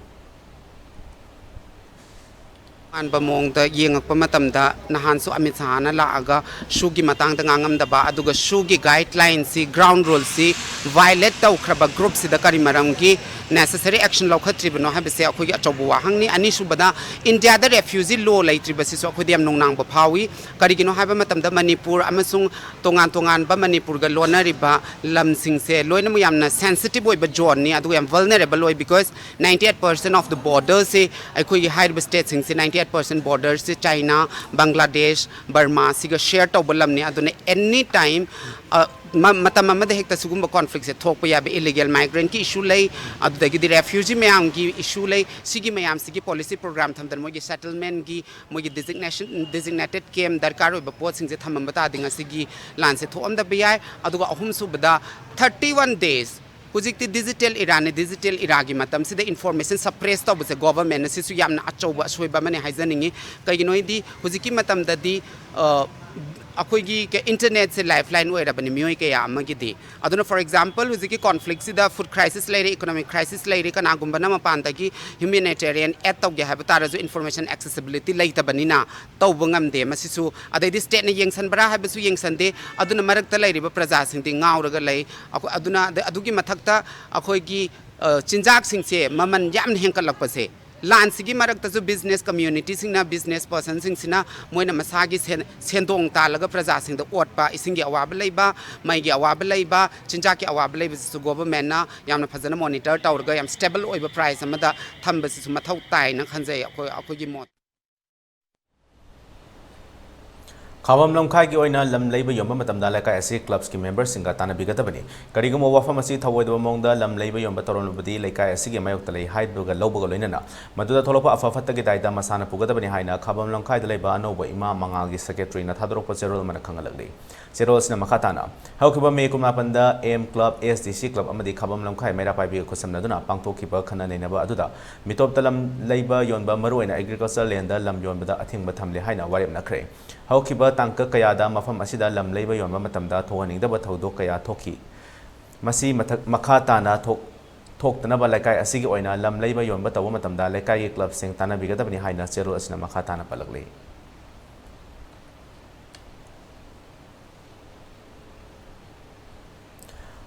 ꯇꯣꯉꯥꯟꯕ ꯃꯑꯣꯡꯗ ꯌꯦꯡꯉꯛꯄ ꯃꯇꯝꯗ, ꯅꯍꯥꯟꯁꯨ ꯑꯃꯤꯠ ꯁꯥꯍꯅ ꯂꯥꯛꯑꯒ ꯁꯨꯒꯤ ꯃꯇꯥꯡꯗ ꯉꯥꯡꯉꯝꯗꯕ, ꯑꯗꯨꯒ ꯁꯨꯒꯤ ꯒꯥꯏꯗꯂꯥꯏꯟꯁꯤ, ꯒ꯭ꯔꯥꯎꯟ ꯔꯨꯜꯁꯤ ꯚꯥꯏꯑꯣꯂꯦꯠ ꯇꯧꯈ꯭ꯔꯕ ꯒ꯭ꯔꯨꯞꯁꯤꯗ ꯀꯔꯤ ꯃꯔꯝꯒꯤ ꯅꯦꯁꯦꯁꯔꯤ ꯑꯦꯛꯁꯟ ꯂꯧꯈꯠꯇ꯭ꯔꯤꯕꯅꯣ ꯍꯥꯏꯕꯁꯦ ꯑꯩꯈꯣꯏꯒꯤ ꯑꯆꯧꯕ ꯋꯥꯍꯪꯅꯤ꯫ ꯑꯅꯤꯁꯨꯕꯗ, ꯏꯟꯗꯤꯌꯥꯗ ꯔꯦꯐ꯭ꯌꯨꯖꯤ ꯂꯣ ꯂꯩꯇ꯭ꯔꯤꯕꯁꯤꯁꯨ ꯑꯩꯈꯣꯏꯗ ꯌꯥꯝ ꯅꯨꯡꯅꯥꯡꯕ ꯐꯥꯎꯏ꯫ ꯀꯔꯤꯒꯤꯅꯣ ꯍꯥꯏꯕ ꯃꯇꯝꯗ, ꯃꯅꯤꯄꯨꯔ ꯑꯃꯁꯨꯡ ꯇꯣꯉꯥꯟ ꯇꯣꯉꯥꯟꯕ ꯃꯅꯤꯄꯨꯔꯒ ꯂꯣꯟꯅꯔꯤꯕ ꯂꯝꯁꯤꯡꯁꯦ ꯂꯣꯏꯅꯃꯛ ꯌꯥꯝꯅ ꯁꯦꯟꯁꯤꯇꯤꯚ ꯑꯣꯏꯕ ꯖꯣꯟꯅꯤ, ꯑꯗꯨꯒ ꯌꯥꯝ ꯚꯜꯅꯔꯦꯕꯜ ꯑꯣꯏ, because ninety eight percent of the borderꯁꯦ, ꯑꯩꯈꯣꯏꯒꯤ ꯍꯥꯏꯔꯤꯕ ꯁ꯭ꯇꯦꯠꯁꯤꯡꯁꯦ ninety eight percent borderꯁꯦ ꯆꯥꯏꯅꯥ, ꯕꯪꯒ꯭ꯂꯥꯗꯦꯁ, ꯕꯔꯃꯥ ꯁꯤꯒ ꯁꯤꯌꯔ ꯇꯧꯕ ꯂꯝꯅꯤ꯫ ꯑꯗꯨꯅ ꯑꯦꯅꯤ ꯇꯥꯏꯝ ꯃꯇꯝ ꯑꯃꯗ ꯍꯦꯛꯇ ꯁꯤꯒꯨꯝꯕ ꯀꯣꯟꯐ꯭ꯂꯤꯛꯁꯦ ꯊꯣꯛꯄ ꯌꯥꯕ, ꯏꯂꯤꯒꯦꯜ ꯃꯥꯏꯒ꯭ꯔꯦꯟꯠꯀꯤ ꯏꯁꯨ ꯂꯩ, ꯑꯗꯨꯗꯒꯤꯗꯤ ꯔꯦꯐ꯭ꯌꯨꯖꯤ ꯃꯌꯥꯝꯒꯤ ꯏꯁꯨ ꯂꯩ꯫ ꯁꯤꯒꯤ ꯃꯌꯥꯝꯁꯤꯒꯤ ꯄꯣꯂꯤꯁꯤ ꯄ꯭ꯔꯣꯒ꯭ꯔꯥꯝ ꯊꯝꯗꯅ ꯃꯣꯏꯒꯤ ꯁꯦꯇꯜꯃꯦꯟꯠꯀꯤ, ꯃꯣꯏꯒꯤ ꯗꯤꯖꯤꯒꯅꯦꯁꯟ, ꯗꯤꯖꯤꯒꯅꯦꯇꯦꯗ ꯀꯦꯝꯞ ꯗꯔꯀꯥꯔ ꯑꯣꯏꯕ ꯄꯣꯠꯁꯤꯡꯁꯦ ꯊꯝꯃꯝꯕ ꯇꯥꯔꯗꯤ ꯉꯁꯤꯒꯤ ꯂꯥꯟꯁꯦ ꯊꯣꯛꯑꯝꯗꯕ ꯌꯥꯏ꯫ ꯑꯗꯨꯒ ꯑꯍꯨꯝꯁꯨꯕꯗ, thirty one days, ꯍꯧꯖꯤꯛꯇꯤ ꯗꯤꯖꯤꯇꯦꯜ ꯏꯔꯥꯅꯤ, ꯗꯤꯖꯤꯇꯦꯜ ꯏꯔꯥꯒꯤ ꯃꯇꯝꯁꯤꯗ ꯏꯟꯐꯣꯔꯃꯦꯁꯟ ꯁꯄ꯭ꯔꯦꯁ ꯇꯧꯕꯁꯦ ꯒꯣꯚꯔꯟꯃꯦꯟꯠꯅ, ꯁꯤꯁꯨ ꯌꯥꯝꯅ ꯑꯆꯧꯕ ꯑꯁꯣꯏꯕ ꯑꯃꯅꯤ ꯍꯥꯏꯖꯅꯤꯡꯉꯤ꯫ ꯀꯩꯒꯤꯅꯣ ꯍꯥꯏꯗꯤ ꯍꯧꯖꯤꯛꯀꯤ ꯃꯇꯝꯗꯗꯤ, ꯑ, ꯑꯩꯈꯣꯏꯒꯤ ꯀ-, internetꯁꯦ lifeline ꯑꯣꯏꯔꯕꯅꯤ ꯃꯤꯑꯣꯏ ꯀꯌꯥ ꯑꯃꯒꯤꯗꯤ꯫ ꯑꯗꯨꯅ, for example, ꯍꯧꯖꯤꯛꯀꯤ conflictꯁꯤꯗ food crisis ꯂꯩꯔꯦ, economic crisis ꯂꯩꯔꯦ, ꯀꯅꯥꯒꯨꯝꯕꯅ ꯃꯄꯥꯟꯗꯒꯤ humanitarian aid ꯇꯧꯒꯦ ꯍꯥꯏꯕ ꯇꯥꯔꯁꯨ information accessibility ꯂꯩꯇꯕꯅꯤꯅ ꯇꯧꯕ ꯉꯝꯗꯦ꯫ ꯃꯁꯤꯁꯨ, ꯑꯗꯩꯗꯤ stateꯅ ꯌꯦꯡꯁꯟꯕ꯭ꯔꯥ ꯍꯥꯏꯕꯁꯨ ꯌꯦꯡꯁꯟꯗꯦ꯫ ꯑꯗꯨꯅ ꯃꯔꯛꯇ ꯂꯩꯔꯤꯕ ꯄ꯭ꯔꯖꯥꯁꯤꯡꯗꯤ ꯉꯥꯎꯔꯒ ꯂꯩ꯫ ꯑꯩꯈꯣꯏ, ꯑꯗꯨꯅ, ꯑꯗ-, ꯑꯗꯨꯒꯤ ꯃꯊꯛꯇ ꯑꯩꯈꯣꯏꯒꯤ, ꯑ, ꯆꯤꯟꯖꯥꯛꯁꯤꯡꯁꯦ ꯃꯃꯜ ꯌꯥꯝꯅ ꯍꯦꯟꯀꯠꯂꯛꯄꯁꯦ, ꯂꯥꯟꯁꯤꯒꯤ ꯃꯔꯛꯇꯁꯨ business communityꯁꯤꯡꯅ, business personꯁꯤꯡꯁꯤꯅ ꯃꯣꯏꯅ ꯃꯁꯥꯒꯤ ꯁꯦꯟ-, ꯁꯦꯟꯗꯣꯡ ꯇꯥꯜꯂꯒ ꯄ꯭ꯔꯖꯥꯁꯤꯡꯗ ꯑꯣꯠꯄ, ꯏꯁꯤꯡꯒꯤ ꯑꯋꯥꯕ ꯂꯩꯕ, ꯃꯩꯒꯤ ꯑꯋꯥꯕ ꯂꯩꯕ, ꯆꯤꯟꯖꯥꯛꯀꯤ ꯑꯋꯥꯕ ꯂꯩꯕꯁꯤꯁꯨ governmentꯅ ꯌꯥꯝꯅ ꯐꯖꯅ monitor ꯇꯧꯔꯒ ꯌꯥꯝ stable ꯑꯣꯏꯕ price ꯑꯃꯗ ꯊꯝꯕꯁꯤꯁꯨ ꯃꯊꯧ ꯇꯥꯏꯅ ꯈꯟꯖꯩ, ꯑꯩꯈꯣꯏ, ꯑꯩꯈꯣꯏꯒꯤ ꯃꯣꯠ꯫ ꯈꯥꯕꯝ ꯂꯝꯈꯥꯏꯒꯤ ꯑꯣꯏꯅ ꯂꯝ ꯂꯩꯕ ꯌꯣꯟꯕ ꯃꯇꯝꯗ ꯂꯩꯀꯥꯏ ꯑꯁꯤ clubꯁꯀꯤ memberꯁꯤꯡꯒ ꯇꯥꯟꯅꯕꯤꯒꯗꯕꯅꯤ꯫ ꯀꯔꯤꯒꯨꯝꯕ ꯋꯥꯐꯝ ꯑꯁꯤ ꯊꯧꯑꯣꯏꯗꯕ ꯃꯑꯣꯡꯗ ꯂꯝ ꯂꯩꯕ ꯌꯣꯟꯕ ꯇꯧꯔꯝꯂꯕꯗꯤ ꯂꯩꯀꯥꯏ ꯑꯁꯤꯒꯤ ꯃꯥꯌꯣꯛꯇ ꯂꯩ ꯍꯥꯏꯕꯒ ꯂꯧꯕꯒ ꯂꯣꯏꯅꯅ ꯃꯗꯨꯗ ꯊꯣꯛꯂꯛꯄ ꯑꯐ ꯐꯠꯇꯒꯤ ꯗꯥꯏꯗ ꯃꯁꯥꯅ ꯄꯨꯒꯗꯕꯅꯤ ꯍꯥꯏꯅ ꯈꯥꯕꯝ ꯂꯝꯈꯥꯏꯗ ꯂꯩꯕ ꯑꯅꯧꯕ ꯏꯃꯥ ꯃꯉꯥꯜꯒꯤ secretaryꯅ ꯊꯥꯗꯣꯔꯛꯄ ꯆꯦꯔꯣꯜ ꯑꯃꯅ ꯈꯪꯍꯜꯂꯛꯂꯤ꯫ ꯆꯦꯔꯣꯜ ꯑꯁꯤꯅ ꯃꯈꯥ ꯇꯥꯅ, ꯍꯧꯈꯤꯕ ꯃꯦ ꯀꯨꯟꯃꯥꯄꯟꯗ M Club, S D C Club ꯑꯃꯗꯤ ꯈꯥꯕꯝ ꯂꯝꯈꯥꯏ ꯃꯩꯔꯥ ꯄꯥꯏꯕꯤꯒ ꯈꯨꯠꯁꯝꯅꯗꯨꯅ ꯄꯥꯡꯊꯣꯛꯈꯤꯕ ꯈꯟꯅ ꯅꯩꯅꯕ ꯑꯗꯨꯗ ꯃꯤꯇꯣꯞꯇ ꯂꯝ ꯂꯩꯕ ꯌꯣꯟꯕ, ꯃꯔꯨꯑꯣꯏꯅ agriculture landꯗ ꯂꯝ ꯌꯣꯟꯕꯗ ꯑꯊꯤꯡꯕ ꯊꯝꯂꯦ ꯍꯥꯏꯅ ꯋꯥꯔꯦꯞꯅꯈ꯭ꯔꯦ꯫ ꯍꯧꯈꯤꯕ ꯇꯥꯡꯀꯛ ꯀꯌꯥꯗ ꯃꯐꯝ ꯑꯁꯤꯗ ꯂꯝ ꯂꯩꯕ ꯌꯣꯟꯕ ꯃꯇꯝꯗ ꯊꯣꯛꯍꯟꯅꯤꯡꯗꯕ ꯊꯧꯗꯣꯛ ꯀꯌꯥ ꯊꯣꯛꯈꯤ꯫ ꯃꯁꯤ ꯃꯊꯛ, ꯃꯈꯥ ꯇꯥꯅ ꯊꯣꯛ-, ꯊꯣꯛꯇꯅꯕ ꯂꯩꯀꯥꯏ ꯑꯁꯤꯒꯤ ꯑꯣꯏꯅ ꯂꯝ ꯂꯩꯕ ꯌꯣꯟꯕ ꯇꯧꯕ ꯃꯇꯝꯗ ꯂꯩꯀꯥꯏꯒꯤ clubꯁꯤꯡ ꯇꯥꯟꯅꯕꯤꯒꯗꯕꯅꯤ ꯍꯥꯏꯅ ꯆꯦꯔꯣꯜ ꯑꯁꯤꯅ ꯃꯈꯥ ꯇꯥꯅ ꯄꯜꯂꯛꯂꯤ꯫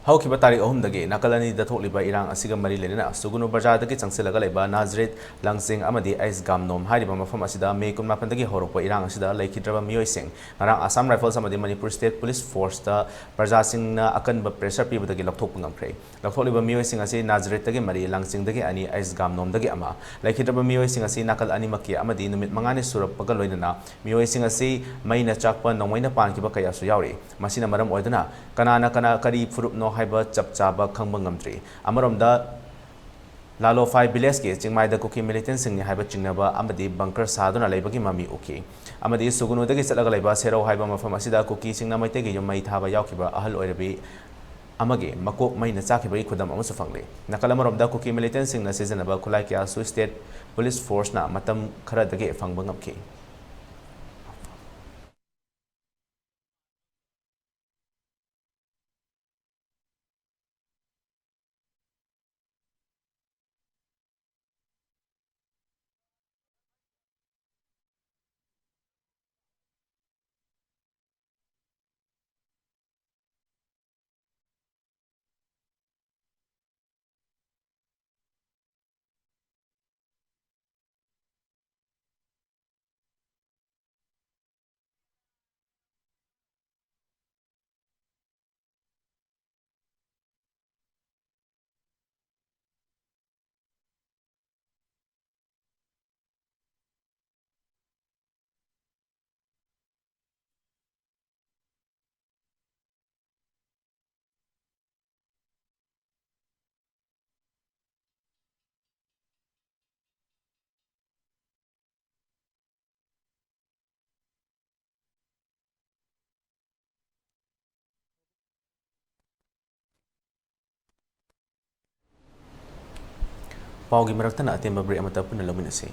ꯍꯧꯈꯤꯕ ꯇꯥꯔꯤꯛ ꯑꯍꯨꯝꯗꯒꯤ ꯅꯥꯀꯜ ꯑꯅꯤꯗ ꯊꯣꯛꯂꯤꯕ ꯏꯔꯥꯡ ꯑꯁꯤꯒ ꯃꯔꯤ ꯂꯩꯅꯅ ꯁꯨꯒꯨꯅꯨ ꯕꯖꯥꯔꯗꯒꯤ ꯆꯪꯁꯤꯜꯂꯒ ꯂꯩꯕ ꯅꯥꯖꯔꯤꯠ, ꯂꯪꯖꯤꯡ ꯑꯃꯗꯤ ꯑꯩꯁ ꯒꯥꯝꯅꯣꯝ ꯍꯥꯏꯔꯤꯕ ꯃꯐꯝ ꯑꯁꯤꯗ ꯃꯦ ꯀꯨꯟꯃꯥꯄꯟꯗꯒꯤ ꯍꯧꯔꯛꯄ ꯏꯔꯥꯡ ꯑꯁꯤꯗ ꯂꯩꯈꯤꯗ꯭ꯔꯕ ꯃꯤꯑꯣꯏꯁꯤꯡ ꯉꯔꯥꯡ Assam Rifles ꯑꯃꯗꯤ Manipur State Police Forceꯇ ꯄ꯭ꯔꯖꯥꯁꯤꯡꯅ ꯑꯀꯟꯕ pressure ꯄꯤꯕꯗꯒꯤ ꯂꯧꯊꯣꯛꯄ ꯉꯝꯈ꯭ꯔꯦ꯫ ꯂꯧꯊꯣꯛꯂꯤꯕ ꯃꯤꯑꯣꯏꯁꯤꯡ ꯑꯁꯤ ꯅꯥꯖꯔꯦꯠꯇꯒꯤ ꯃꯔꯤ, ꯂꯥꯡꯆꯤꯡꯗꯒꯤ ꯑꯅꯤ, ꯑꯩꯁ ꯒꯥꯝꯅꯣꯝꯗꯒꯤ ꯑꯃ꯫ ꯂꯩꯈꯤꯗ꯭ꯔꯕ ꯃꯤꯑꯣꯏꯁꯤꯡ ꯑꯁꯤ ꯅꯥꯀꯜ ꯑꯅꯤꯃꯛꯀꯤ ꯑꯃꯗꯤ ꯅꯨꯃꯤꯠ ꯃꯉꯥꯅꯤ ꯁꯨꯔꯛꯄꯒ ꯂꯣꯏꯅꯅ ꯃꯤꯑꯣꯏꯁꯤꯡ ꯑꯁꯤ ꯃꯩꯅ ꯆꯥꯛꯄ ꯅꯣꯡꯃꯩꯅ ꯄꯥꯟꯈꯤꯕ ꯀꯌꯥꯁꯨ ꯌꯥꯎꯔꯤ꯫ ꯃꯁꯤꯅ ꯃꯔꯝ ꯑꯣꯏꯗꯨꯅ ꯀꯅꯥꯅ ꯀꯅꯥ ꯀꯔꯤ ꯐꯨꯔꯨꯞꯅꯣ ꯍꯥꯏꯕ ꯆꯞ ꯆꯥꯕ ꯈꯪꯕ ꯉꯝꯗ꯭ꯔꯤ꯫ ꯑꯃꯔꯣꯝꯗ, ꯂꯥꯂꯣꯐꯥꯏ ꯚꯤꯂꯦꯖꯀꯤ ꯆꯤꯡꯃꯥꯏꯗ ꯀꯨꯀꯤ militantꯁꯤꯡꯅꯤ ꯍꯥꯏꯕ ꯆꯤꯡꯅꯕ ꯑꯃꯗꯤ bunker ꯁꯥꯗꯨꯅ ꯂꯩꯕꯒꯤ ꯃꯃꯤ ꯎꯈꯤ꯫ ꯑꯃꯗꯤ ꯁꯨꯒꯨꯅꯨꯗꯒꯤ ꯆꯠꯂꯒ ꯂꯩꯕ ꯁꯦꯔꯧ ꯍꯥꯏꯕ ꯃꯐꯝ ꯑꯁꯤꯗ ꯀꯨꯀꯤꯁꯤꯡꯅ ꯃꯩꯇꯩꯒꯤ ꯌꯨꯝ ꯃꯩ ꯊꯥꯕ ꯌꯥꯎꯈꯤꯕ ꯑꯍꯜ ꯑꯣꯏꯔꯕꯤ ꯑꯃꯒꯤ ꯃꯀꯣꯛ ꯃꯩꯅ ꯆꯥꯛꯈꯤꯕꯒꯤ ꯈꯨꯗꯝ ꯑꯃꯁꯨ ꯐꯪꯂꯤ꯫ ꯅꯥꯀꯜ ꯑꯃꯔꯣꯝꯗ ꯀꯨꯀꯤ militantꯁꯤꯡꯅ ꯁꯤꯖꯤꯟꯅꯕ ꯈꯨꯠꯂꯥꯏ ꯀꯌꯥꯁꯨ state police forceꯅ ꯃꯇꯝ ꯈꯔꯗꯒꯤ ꯐꯪꯕ ꯉꯝꯈꯤ꯫ ꯄꯥꯎꯒꯤ ꯃꯔꯛꯇꯅ ꯑꯇꯦꯟꯕ ꯕ꯭ꯔꯦꯛ ꯑꯃꯠꯇ ꯄꯨꯟꯅ ꯂꯧꯃꯤꯟꯅꯁꯤ꯫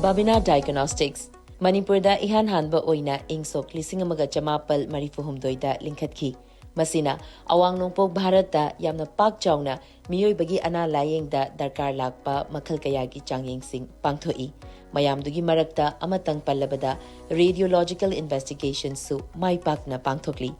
ꯕꯥꯕꯤꯅꯥ ꯗꯥꯏꯒꯅꯣꯁꯇꯤꯛꯁ꯫ ꯃꯅꯤꯄꯨꯔꯗ ꯏꯍꯥꯟ ꯍꯥꯟꯕ ꯑꯣꯏꯅ ꯏꯪ ꯁꯣꯛ ꯂꯤꯁꯤꯡ ꯑꯃꯒ ꯆꯃꯥꯄꯜ ꯃꯔꯤꯐꯨ ꯍꯨꯝꯗꯣꯏꯗ ꯂꯤꯡꯈꯠꯈꯤ꯫ ꯃꯁꯤꯅ ꯑꯋꯥꯡ ꯅꯣꯡꯄꯣꯛ ꯚꯥꯔꯠꯇ ꯌꯥꯝꯅ ꯄꯥꯛ ꯆꯥꯎꯅ ꯃꯤꯑꯣꯏꯕꯒꯤ ꯑꯅꯥ ꯂꯥꯌꯦꯡꯗ ꯗꯔꯀꯥꯔ ꯂꯥꯛꯄ ꯃꯈꯜ ꯀꯌꯥꯒꯤ ꯆꯥꯡꯌꯦꯡꯁꯤꯡ ꯄꯥꯡꯊꯣꯛꯏ꯫ ꯃꯌꯥꯝꯗꯨꯒꯤ ꯃꯔꯛꯇ ꯑꯃꯇꯪ ꯄꯜꯂꯕꯗ, ꯔꯦꯗꯤꯑꯣꯂꯣꯖꯤꯀꯦꯜ ꯏꯟꯚꯦꯁꯇꯤꯒꯦꯁꯟꯁꯨ ꯃꯥꯏ ꯄꯥꯛꯅ ꯄꯥꯡꯊꯣꯛꯂꯤ꯫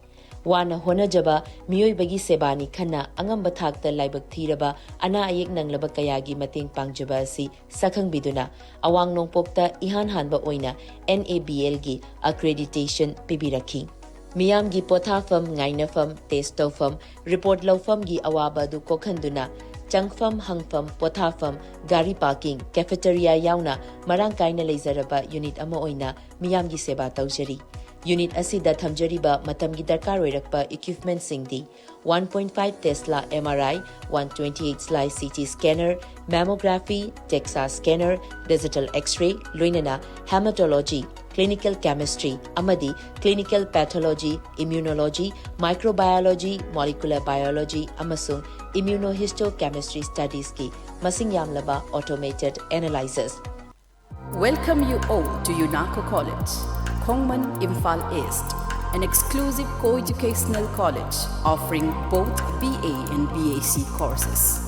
ꯋꯥꯅ ꯍꯣꯠꯅꯖꯕ ꯃꯤꯑꯣꯏꯕꯒꯤ ꯁꯦꯕꯥꯅꯤ ꯈꯟꯅ ꯑꯉꯝꯕ ꯊꯥꯛꯇ ꯂꯥꯏꯕꯛ ꯊꯤꯔꯕ ꯑꯅꯥ ꯑꯌꯦꯛ ꯅꯪꯂꯕ ꯀꯌꯥꯒꯤ ꯃꯇꯦꯡ ꯄꯥꯡꯖꯕ ꯑꯁꯤ ꯁꯛꯈꯪꯕꯤꯗꯨꯅ ꯑꯋꯥꯡ ꯅꯣꯡꯄꯣꯛꯇ ꯏꯍꯥꯟ ꯍꯥꯟꯕ ꯑꯣꯏꯅ N A B L ꯒꯤ accreditation ꯄꯤꯕꯤꯔꯛꯈꯤ꯫ ꯃꯤꯌꯥꯝꯒꯤ ꯄꯣꯊꯥꯐꯝ, ꯉꯥꯏꯅꯐꯝ, ꯇꯦꯁ ꯇꯧꯐꯝ, ꯔꯤꯄꯣꯔꯠ ꯂꯧꯐꯝꯒꯤ ꯑꯋꯥꯕ ꯑꯗꯨ ꯀꯣꯛꯍꯟꯗꯨꯅ ꯆꯪꯐꯝ, ꯍꯪꯐꯝ, ꯄꯣꯊꯥꯐꯝ, ꯒꯥꯔꯤ ꯄꯥꯔꯀꯤꯡ, cafeteria ꯌꯥꯎꯅ ꯃꯔꯥꯡ ꯀꯥꯏꯅ ꯂꯩꯖꯔꯕ ꯌꯨꯅꯤꯠ ꯑꯃ ꯑꯣꯏꯅ ꯃꯤꯌꯥꯝꯒꯤ ꯁꯦꯕꯥ ꯇꯧꯖꯔꯤ꯫ ꯌꯨꯅꯤꯠ ꯑꯁꯤꯗ ꯊꯝꯖꯔꯤꯕ ꯃꯇꯝꯒꯤ ꯗꯔꯀꯥꯔ ꯑꯣꯏꯔꯛꯄ equipment ꯁꯤꯡꯗꯤ one point five Tesla M R I, one twenty-eight slice C T scanner, mammography, DEXA scanner, digital X-ray, ꯂꯣꯏꯅꯅ hematology, clinical chemistry ꯑꯃꯗꯤ clinical pathology, immunology, microbiology, molecular biology ꯑꯃꯁꯨꯡ immunohistochemistry studies ꯀꯤ ꯃꯁꯤꯡ ꯌꯥꯝꯂꯕ automated analyzers꯫ Welcome you all to UNACO College, Khongman, Imphal East, an exclusive co-educational college offering both B A and B A C courses.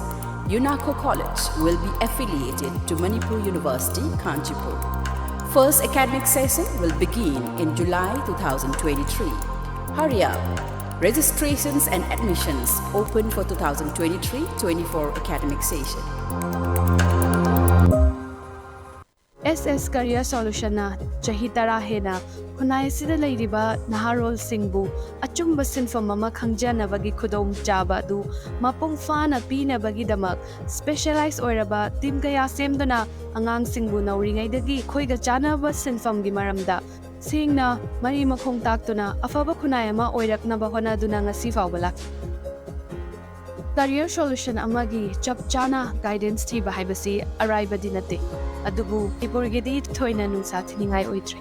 UNACO College will be affiliated to Manipur University, Kanchipur. First academic session will begin in July two thousand twenty-three. Hurry up! Registrations and admissions open for two thousand twenty-three twenty-four academic session. S S Career Solution ꯅ ꯆꯍꯤ ꯇꯔꯥ ꯍꯦꯟꯅ ꯈꯨꯟꯅꯥꯏ ꯑꯁꯤꯗ ꯂꯩꯔꯤꯕ ꯅꯍꯥꯔꯣꯜꯁꯤꯡꯕꯨ ꯑꯆꯨꯝꯕ ꯁꯤꯟꯐꯝ ꯑꯃ ꯈꯪꯖꯅꯕꯒꯤ ꯈꯨꯗꯣꯡꯆꯥꯕ ꯑꯗꯨ ꯃꯄꯨꯡ ꯐꯥꯅ ꯄꯤꯅꯕꯒꯤꯗꯃꯛ specialize ꯑꯣꯏꯔꯕ team ꯀꯌꯥ ꯁꯦꯝꯗꯨꯅ ꯑꯉꯥꯡꯁꯤꯡꯕꯨ ꯅꯧꯔꯤꯉꯩꯗꯒꯤ ꯑꯩꯈꯣꯏꯒ ꯆꯥꯟꯅꯕ ꯁꯤꯟꯐꯝꯒꯤ ꯃꯔꯝꯗ ꯁꯦꯡꯅ ꯃꯔꯤ ꯃꯈꯣꯡ ꯇꯥꯛꯇꯨꯅ ꯑꯐꯕ ꯈꯨꯟꯅꯥꯏ ꯑꯃ ꯑꯣꯏꯔꯛꯅꯕ ꯍꯣꯠꯅꯗꯨꯅ ꯉꯁꯤ ꯐꯥꯎꯕ ꯂꯥꯛꯂꯤ꯫ Career Solution ꯑꯃꯒꯤ ꯆꯞ ꯆꯥꯅ guidance ꯊꯤꯕ ꯍꯥꯏꯕꯁꯤ ꯑꯔꯥꯏꯕꯗꯤ ꯅꯠꯇꯦ, ꯑꯗꯨꯕꯨ ꯃꯅꯤꯄꯨꯔꯒꯤꯗꯤ ꯊꯣꯏꯅ ꯅꯨꯡꯁꯥ ꯊꯤꯅꯤꯡꯉꯥꯏ ꯑꯣꯏꯗ꯭ꯔꯦ꯫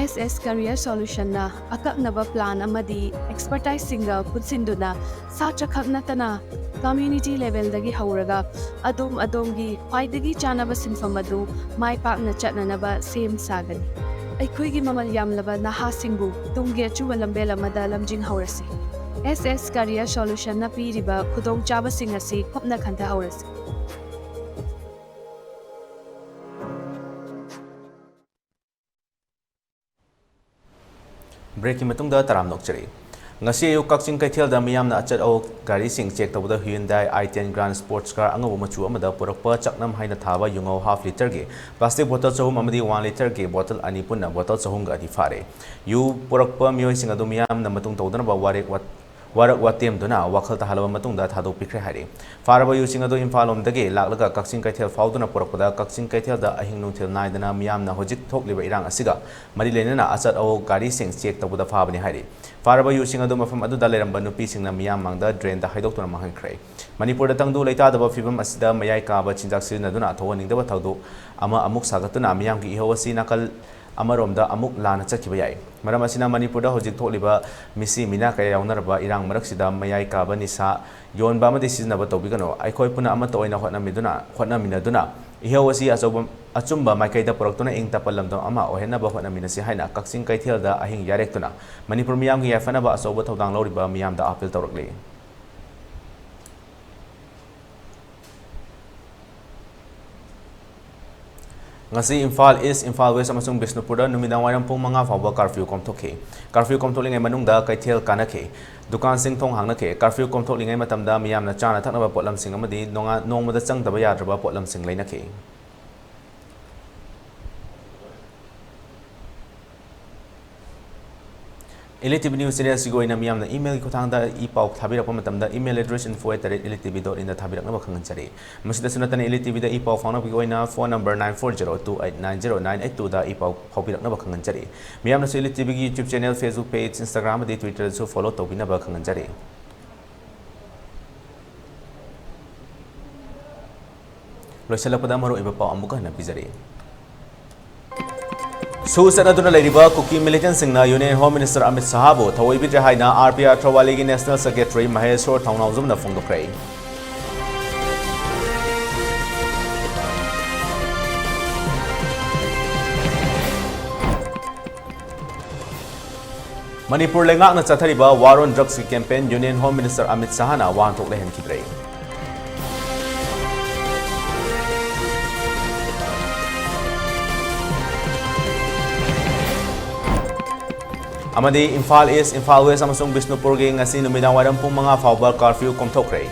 S S Career Solution ꯅ ꯑꯀꯛꯅꯕ plan ꯑꯃꯗꯤ expertise ꯁꯤꯡꯒ ꯄꯨꯟꯁꯤꯟꯗꯨꯅ ꯁꯥꯇ꯭ꯔ ꯈꯛ ꯅꯠꯇꯅ ꯀꯝꯃ꯭ꯌꯨꯅꯤꯇꯤ ꯂꯦꯚꯦꯜꯗꯒꯤ ꯍꯧꯔꯒ ꯑꯗꯣꯝ ꯑꯗꯣꯝꯒꯤ ꯈ꯭ꯋꯥꯏꯗꯒꯤ ꯆꯥꯅꯕ ꯁꯤꯟꯐꯝ ꯑꯗꯨ ꯃꯥꯏ ꯄꯥꯛꯅ ꯆꯠꯅꯅꯕ ꯁꯦꯝ ꯁꯥꯒꯅꯤ꯫ ꯑꯩꯈꯣꯏꯒꯤ ꯃꯃꯜ ꯌꯥꯝꯂꯕ ꯅꯍꯥꯁꯤꯡꯕꯨ ꯇꯨꯡꯒꯤ ꯑꯆꯨꯝꯕ ꯂꯝꯕꯦꯜ ꯑꯃꯗ ꯂꯝꯖꯤꯡꯍꯧꯔꯁꯤ꯫ ꯑꯦꯁ ꯑꯦꯁ ꯀꯔꯤꯌꯔ ꯁꯣꯂꯨꯁꯟꯅ ꯄꯤꯔꯤꯕ ꯈꯨꯗꯣꯡꯆꯥꯕꯁꯤꯡ ꯑꯁꯤ ꯀꯨꯞꯅ ꯈꯟꯊꯍꯧꯔꯁꯤ꯫ ꯕ꯭ꯔꯦꯛꯀꯤ ꯃꯇꯨꯡꯗ ꯇꯔꯥꯝꯅ ꯑꯣꯛꯆꯔꯤ꯫ ꯉꯁꯤ ꯑꯌꯨꯛ ꯀꯛꯆꯤꯡ ꯀꯩꯊꯦꯜꯗ ꯃꯤꯌꯥꯝꯅ ꯑꯆꯠ ꯑꯋꯣꯛ ꯒꯥꯔꯤꯁꯤꯡ ꯆꯦꯛ ꯇꯧꯕꯗ Hyundai i ten Grand Sports Car ꯑꯉꯧꯕ ꯃꯆꯨ ꯑꯃꯗ ꯄꯨꯔꯛꯄ ꯆꯥꯛꯅꯝ ꯍꯥꯏꯅ ꯊꯥꯕ ꯌꯨꯉꯧ half literꯒꯤ plastic bottle ꯆꯍꯨꯝ ꯑꯃꯗꯤ one literꯒꯤ bottle ꯑꯅꯤ ꯄꯨꯟꯅ bottle ꯆꯍꯨꯝꯒ ꯑꯅꯤ ꯐꯥꯔꯦ꯫ ꯌꯨ ꯄꯨꯔꯛꯄ ꯃꯤꯑꯣꯏꯁꯤꯡ ꯑꯗꯨ ꯃꯤꯌꯥꯝꯅ ꯃꯇꯨꯡ ꯇꯧꯗꯅꯕ ꯋꯥꯔꯦꯞ ꯋꯥꯠ-, ꯋꯥꯔꯛ ꯋꯥꯇꯦꯝꯗꯨꯅ ꯋꯥꯈꯜ ꯇꯥꯍꯜꯂꯕ ꯃꯇꯨꯡꯗ ꯊꯥꯗꯣꯛꯄꯤꯈ꯭ꯔꯦ ꯍꯥꯏꯔꯤ꯫ ꯐꯥꯔꯕ ꯌꯨꯁꯤꯡ ꯑꯗꯨ ꯏꯝꯐꯥꯜ ꯂꯣꯝꯗꯒꯤ ꯂꯥꯛꯂꯒ ꯀꯛꯆꯤꯡ ꯀꯩꯊꯦꯜ ꯐꯥꯎꯗꯨꯅ ꯄꯨꯔꯛꯄꯗ ꯀꯛꯆꯤꯡ ꯀꯩꯊꯦꯜꯗ ꯑꯍꯤꯡ ꯅꯨꯡꯊꯤꯜ ꯅꯥꯏꯗꯅ ꯃꯤꯌꯥꯝꯅ ꯍꯧꯖꯤꯛ ꯊꯣꯛꯂꯤꯕ ꯏꯔꯥꯡ ꯑꯁꯤꯒ ꯃꯔꯤ ꯂꯩꯅꯅ ꯑꯆꯠ ꯑꯋꯣꯛ ꯒꯥꯔꯤꯁꯤꯡ ꯆꯦꯛ ꯇꯧꯕꯗ ꯐꯥꯕꯅꯤ ꯍꯥꯏꯔꯤ꯫ ꯐꯥꯔꯕ ꯌꯨꯁꯤꯡ ꯑꯗꯨ ꯃꯐꯝ ꯑꯗꯨꯗ ꯂꯩꯔꯝꯕ ꯅꯨꯄꯤꯁꯤꯡꯅ ꯃꯤꯌꯥꯝ ꯃꯥꯡꯗ ꯗ꯭ꯔꯦꯟꯗ ꯍꯩꯗꯣꯛꯇꯨꯅ ꯃꯥꯡꯍꯟꯈ꯭ꯔꯦ꯫ ꯃꯅꯤꯄꯨꯔꯗ ꯇꯪꯗꯨ ꯂꯩꯇꯥꯗꯕ ꯐꯤꯕꯝ ꯑꯁꯤꯗ ꯃꯌꯥꯏ ꯀꯥꯕ ꯆꯤꯟꯖꯥꯛ ꯁꯤꯖꯤꯟꯅꯗꯨꯅ ꯊꯣꯛꯍꯟꯅꯤꯡꯗꯕ ꯊꯧꯗꯣꯛ ꯑꯃ ꯑꯃꯨꯛ ꯁꯥꯒꯠꯇꯨꯅ ꯃꯤꯌꯥꯝꯒꯤ ꯏꯍꯧ ꯑꯁꯤ ꯅꯥꯀꯜ ꯑꯃꯔꯣꯝꯗ ꯑꯃꯨꯛ ꯂꯥꯟꯅ ꯆꯠꯈꯤꯕ ꯌꯥꯏ꯫ ꯃꯔꯝ ꯑꯁꯤꯅ ꯃꯅꯤꯄꯨꯔꯗ ꯍꯧꯖꯤꯛ ꯊꯣꯛꯂꯤꯕ ꯃꯤꯁꯤ ꯃꯤꯅꯥ ꯀꯌꯥ ꯌꯥꯎꯅꯔꯕ ꯏꯔꯥꯡ ꯃꯔꯛꯁꯤꯗ ꯃꯌꯥꯏ ꯀꯥꯕ ꯅꯤꯁꯥ ꯌꯣꯟꯕ ꯑꯃꯗꯤ ꯁꯤꯖꯤꯟꯅꯕ ꯇꯧꯕꯤꯒꯅꯨ꯫ ꯑꯩꯈꯣꯏ ꯄꯨꯟꯅ ꯑꯃꯠꯇ ꯑꯣꯏꯅ ꯍꯣꯠꯅꯃꯤꯗꯨꯅ, ꯍꯣꯠꯅꯃꯤꯟꯅꯗꯨꯅ ꯏꯍꯧ ꯑꯁꯤ ꯑꯆꯧꯕ, ꯑꯆꯨꯝꯕ ꯃꯥꯏꯀꯩꯗ ꯄꯨꯔꯛꯇꯨꯅ ꯏꯪ ꯇꯞꯄ ꯂꯝꯗꯝ ꯑꯃ ꯑꯣꯏꯍꯟꯅꯕ ꯍꯣꯠꯅꯃꯤꯟꯅꯁꯤ ꯍꯥꯏꯅ ꯀꯛꯆꯤꯡ ꯀꯩꯊꯦꯜꯗ ꯑꯍꯤꯡ ꯌꯥꯔꯦꯛꯇꯨꯅ ꯃꯅꯤꯄꯨꯔ ꯃꯤꯌꯥꯝꯒꯤ ꯌꯥꯏꯐꯅꯕ ꯑꯆꯧꯕ ꯊꯧꯗꯥꯡ ꯂꯧꯔꯤꯕ ꯃꯤꯌꯥꯝꯗ ꯑꯥꯄꯤꯜ ꯇꯧꯔꯛꯂꯤ꯫ ꯉꯁꯤ ꯏꯝꯐꯥꯜ ꯏꯁ, ꯏꯝꯐꯥꯜ ꯋꯦꯁ ꯑꯃꯁꯨꯡ ꯕꯤꯁꯅꯨꯄꯨꯔꯗ ꯅꯨꯃꯤꯗꯥꯡ ꯋꯥꯏꯔꯝ ꯄꯨꯡ ꯃꯉꯥ ꯐꯥꯎꯕ ꯀꯥꯔꯐ꯭ꯌꯨ ꯀꯣꯝꯊꯣꯛꯈꯤ꯫ ꯀꯥꯔꯐ꯭ꯌꯨ ꯀꯣꯝꯊꯣꯛꯂꯤꯉꯩ ꯃꯅꯨꯡꯗ ꯀꯩꯊꯦꯜ ꯀꯥꯅꯈꯤ, ꯗꯨꯀꯥꯟꯁꯤꯡ ꯊꯣꯡ ꯍꯥꯡꯅꯈꯤ꯫ ꯀꯥꯔꯐ꯭ꯌꯨ ꯀꯣꯝꯊꯣꯛꯂꯤꯉꯩ ꯃꯇꯝꯗ ꯃꯤꯌꯥꯝꯅ ꯆꯥꯅ ꯊꯛꯅꯕ ꯄꯣꯠꯂꯝꯁꯤꯡ ꯑꯃꯗꯤ ꯅꯣꯡꯉꯥ-, ꯅꯣꯡꯃꯗ ꯆꯪꯗꯕ ꯌꯥꯗ꯭ꯔꯕ ꯄꯣꯠꯂꯝꯁꯤꯡ ꯂꯩꯅꯈꯤ꯫ Elite T V News Channel ꯑꯁꯤꯒꯤ ꯑꯣꯏꯅ ꯃꯤꯌꯥꯝꯅ email ꯒꯤ ꯈꯨꯠꯊꯥꯡꯗ ꯏ ꯄꯥꯎ ꯊꯥꯕꯤꯔꯛꯄ ꯃꯇꯝꯗ, email address info at the rate elite T V dot in ꯗ ꯊꯥꯕꯤꯔꯛꯅꯕ ꯈꯪꯍꯟꯖꯔꯤ꯫ ꯃꯁꯤꯗꯁꯨ ꯅꯠꯇꯅ, Elite T V ꯗ ꯏ ꯄꯥꯎ ꯐꯥꯎꯅꯕꯒꯤ ꯑꯣꯏꯅ phone number nine four zero two eight nine zero nine eight two ꯗ ꯏ ꯄꯥꯎ ꯐꯥꯎꯕꯤꯔꯛꯅꯕ ꯈꯪꯍꯟꯖꯔꯤ꯫ ꯃꯤꯌꯥꯝꯅꯁꯨ Elite T V ꯒꯤ YouTube channel, Facebook page, Instagram ꯑꯃꯗꯤ Twitter ꯗꯁꯨ follow ꯇꯧꯕꯤꯅꯕ ꯈꯪꯍꯟꯖꯔꯤ꯫ ꯂꯣꯏꯁꯤꯜꯂꯛꯄꯗ ꯃꯔꯨꯑꯣꯏꯕ ꯄꯥꯎ ꯑꯃꯨꯛ ꯍꯟꯅ ꯄꯤꯖꯔꯤ꯫ ꯁꯨ ꯆꯠꯅꯗꯨꯅ ꯂꯩꯔꯤꯕ ꯀꯨꯀꯤ ꯃꯤꯂꯤꯇꯦꯟꯠꯁꯤꯡꯅ ꯌꯨꯅꯤꯌꯟ ꯍꯣꯝ ꯃꯤꯅꯤꯁꯇꯔ ꯑꯃꯤꯠ ꯁꯍꯥꯕꯨ ꯊꯧꯑꯣꯏꯕꯤꯗ꯭ꯔꯦ ꯍꯥꯏꯅ ꯑꯥꯔ ꯄꯤ ꯑꯥꯔ ꯊꯧꯕꯥꯂꯤꯒꯤ ꯅꯦꯁꯅꯦꯜ ꯁꯦꯀ꯭ꯔꯦꯇꯔꯤ ꯃꯍꯦꯁꯣꯔ ꯊꯧꯅꯥꯎꯖꯝꯅ ꯐꯣꯡꯗꯣꯛꯈ꯭ꯔꯦ꯫ ꯃꯅꯤꯄꯨꯔ ꯂꯩꯉꯥꯛꯅ ꯆꯠꯊꯔꯤꯕ War on Drugsꯀꯤ campaign union home minister Amit ꯁꯍꯥꯅ ꯋꯥꯍꯟꯊꯣꯛ ꯂꯩꯍꯟꯈꯤꯗ꯭ꯔꯦ꯫ ꯑꯃꯗꯤ ꯏꯝꯐꯥꯜ ꯏꯁ, ꯏꯝꯐꯥꯜ ꯋꯦꯁ ꯑꯃꯁꯨꯡ ꯕꯤꯁꯅꯨꯄꯨꯔꯒꯤ ꯉꯁꯤ ꯅꯨꯃꯤꯗꯥꯡ ꯋꯥꯏꯔꯝ ꯄꯨꯡ ꯃꯉꯥ ꯐꯥꯎꯕ curfew ꯀꯣꯝꯊꯣꯛꯈ꯭ꯔꯦ꯫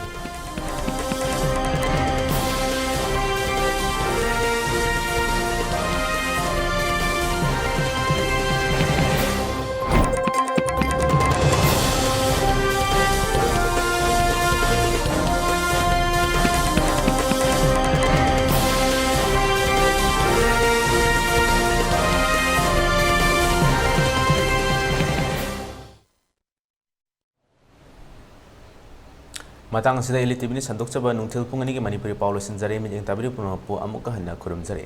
ꯃꯇꯥꯡ ꯑꯁꯤꯗ Elite TV News ꯍꯟꯗꯣꯛꯆꯕ ꯅꯨꯡꯊꯤꯜ ꯄꯨꯡ ꯑꯅꯤꯒꯤ ꯃꯅꯤꯄꯨꯔꯤ ꯄꯥꯎ ꯂꯣꯏꯁꯤꯟꯖꯔꯦ꯫ ꯃꯤꯠꯌꯦꯡ ꯇꯥꯕꯤꯔꯤꯕ ꯄꯨꯝꯅꯃꯛꯄꯨ ꯑꯃꯨꯛꯀ ꯍꯟꯅ ꯈꯨꯔꯨꯝꯖꯔꯤ꯫